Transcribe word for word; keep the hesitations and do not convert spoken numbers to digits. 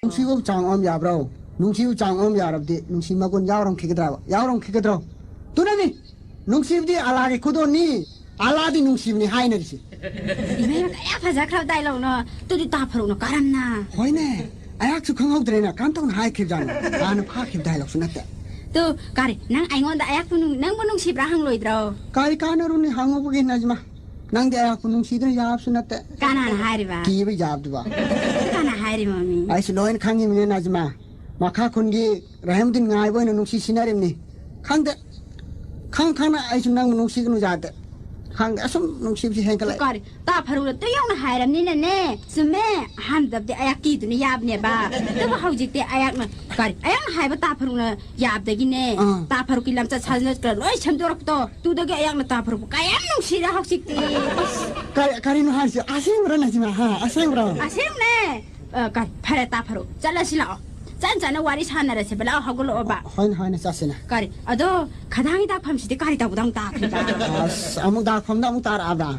ꯅꯨꯡꯁꯤꯕꯕꯨ ꯆꯥꯡ ꯑꯣꯝ ꯌꯥꯕ꯭ꯔꯣ? ꯅꯨꯡꯁꯤꯕꯨ ꯆꯥꯡ ꯑꯣꯝ ꯌꯥꯔꯕꯗꯤ ꯅꯨꯡꯁꯤ ꯃꯒꯨꯟ ꯌꯥꯎꯔꯝꯈꯤꯒꯗ꯭ꯔꯕ? ꯌꯥꯎꯔꯝꯈꯤꯒꯗ꯭ꯔꯣ? ꯑꯗꯨꯅꯅꯤ, ꯅꯨꯡꯁꯤꯕꯗꯤ ꯑꯜꯂꯥꯒꯤ ꯈꯨꯗꯣꯜꯅꯤ, ꯑꯜꯂꯥꯗꯤ ꯅꯨꯡꯁꯤꯕꯅꯤ ꯍꯥꯏꯅꯔꯤꯁꯤ꯫ ꯏꯃꯩꯃ, ꯀꯌꯥ ꯐꯖꯈ꯭ꯔꯕ ꯗꯥꯏꯂꯣꯛꯅꯣ꯫ ꯑꯗꯨꯗꯤ ꯇꯥ ꯐꯔꯨꯛꯅ ꯀꯔꯝꯅ? ꯍꯣꯏꯅꯦ, ꯑꯩꯍꯥꯛꯁꯨ ꯈꯪꯍꯧꯗ꯭ꯔꯦꯅ, ꯀꯔꯝ ꯇꯧꯅ ꯍꯥꯏꯈꯤꯕꯖꯥꯠꯅꯣ? ꯍꯥꯟꯅ ꯐꯥꯈꯤꯕ ꯗꯥꯏꯂꯣꯛꯁꯨ ꯅꯠꯇꯦ꯫ ꯇꯨ, ꯀꯔꯤ, ꯅꯪ ꯑꯩꯉꯣꯟꯗ ꯑꯩꯍꯥꯛꯄꯨ ꯅꯨꯡ-, ꯅꯪꯕꯨ ꯅꯨꯡꯁꯤꯕ꯭ꯔꯥ ꯍꯪꯂꯣꯏꯗ꯭ꯔꯣ? ꯀꯔꯤ ꯀꯥꯟꯅꯔꯨꯅꯤ ꯍꯪꯉꯨꯕꯒꯤ, ꯅꯖꯃꯥ? ꯅꯪꯗꯤ ꯑꯩꯍꯥꯛꯄꯨ ꯅꯨꯡꯁꯤꯗꯅ ꯌꯥꯕꯁꯨ ꯅꯠꯇꯦ꯫ ꯀꯅꯥꯅ ꯍꯥꯏꯔꯤꯕ? ꯀꯤꯕ ꯌꯥꯕꯗꯨꯕ? ꯀꯅꯥ ꯍꯥꯏꯔꯤꯕ, ꯃꯃꯤ? ꯑꯩꯁꯨ ꯂꯣꯏꯅ ꯈꯪꯉꯤꯕꯅꯤ, ꯅꯖꯃꯥ꯫ ꯃꯈꯥ ꯈꯨꯟꯒꯤ ꯔꯍꯤꯝꯗꯤꯟ ꯉꯥꯏꯕ ꯑꯣꯏꯅ ꯅꯨꯡꯁꯤ ꯁꯤꯟꯅꯔꯤꯕꯅꯤ꯫ ꯈꯪꯗꯦ꯫ ꯈꯪ ꯈꯪꯅ ꯑꯩꯁꯨ ꯅꯪꯕꯨ ꯅꯨꯡꯁꯤꯒꯅꯨ ꯌꯥꯗꯦ꯫ ꯈꯪꯗꯦ, ꯑꯁꯨꯝ ꯅꯨꯡꯁꯤꯕꯁꯤ ꯍꯦꯟꯒꯠꯂꯛꯑꯦ꯫ ꯀꯔꯤ? ꯇꯥ ꯐꯔꯨꯛꯅ ꯇꯨ ꯌꯧꯅ ꯍꯥꯏꯔꯕꯅꯤꯅꯅꯦ꯫ ꯆꯨꯝꯃꯦ꯫ ꯑꯍꯥꯟꯕꯗꯗꯤ ꯑꯩꯍꯥꯛ ꯀꯤꯗꯨꯅ ꯌꯥꯕꯅꯦꯕ꯫ ꯑꯗꯨꯕꯨ ꯍꯧꯖꯤꯛꯇꯤ ꯑꯩꯍꯥꯛꯅ, ꯀꯔꯤ? ꯑꯩꯍꯥꯛꯅ ꯍꯥꯏꯕ ꯇꯥ ꯐꯔꯨꯛꯅ ꯌꯥꯕꯗꯒꯤꯅꯦ꯫ ꯑꯥ꯫ ꯇꯥ ꯐꯔꯨꯛꯀꯤ ꯂꯝꯆꯠ ꯁꯥꯖꯠꯀ ꯂꯣꯏ ꯁꯦꯝꯗꯣꯔꯛꯄꯗꯣ꯫ ꯇꯨꯗꯒꯤ ꯑꯩꯍꯥꯛꯅ ꯇꯥ ꯐꯔꯨꯛꯄꯨ ꯀꯌꯥꯝ ꯅꯨꯡꯁꯤꯔꯦ ꯍꯧꯖꯤꯛꯇꯤ꯫ ꯀꯔꯤ, ꯀꯔꯤꯅꯣ ꯍꯥꯏꯁꯦ? ꯑꯁꯦꯡꯕ꯭ꯔꯣ, ꯅꯖꯃꯥ? ꯍꯥ? ꯑꯁꯦꯡꯕ꯭ꯔꯣ? ꯑꯁꯦꯡꯕꯅꯦ꯫ ꯑ, ꯀ-, ꯐꯔꯦ, ꯇꯥ ꯐꯔꯨꯛ, ꯆꯠꯂꯁꯤ ꯂꯥꯛꯑꯣ꯫ ꯆꯠ ꯆꯠꯅ ꯋꯥꯔꯤ ꯁꯥꯟꯅꯔꯁꯦꯕ꯫ ꯂꯥꯛꯑꯣ, ꯍꯧꯒꯠꯂꯛꯑꯣꯕ꯫ ꯍꯣꯏꯅꯦ, ꯍꯣꯏꯅꯦ, ꯆꯠꯁꯤꯅꯦ꯫ ꯀꯔꯤ? ꯑꯗꯣ ꯈꯗꯥꯡ ꯍꯤꯗꯥꯛ ꯐꯝꯁꯤꯗꯤ ꯀꯔꯤ ꯇꯧꯕꯗ ꯑꯃꯨꯛ ꯇꯥꯈ꯭ꯔꯤꯕ? ꯑꯁ, ꯑꯃꯨꯛ ꯗꯥꯛꯐꯝꯗ ꯑꯃꯨꯛ ꯇꯥꯔꯛꯑꯕ?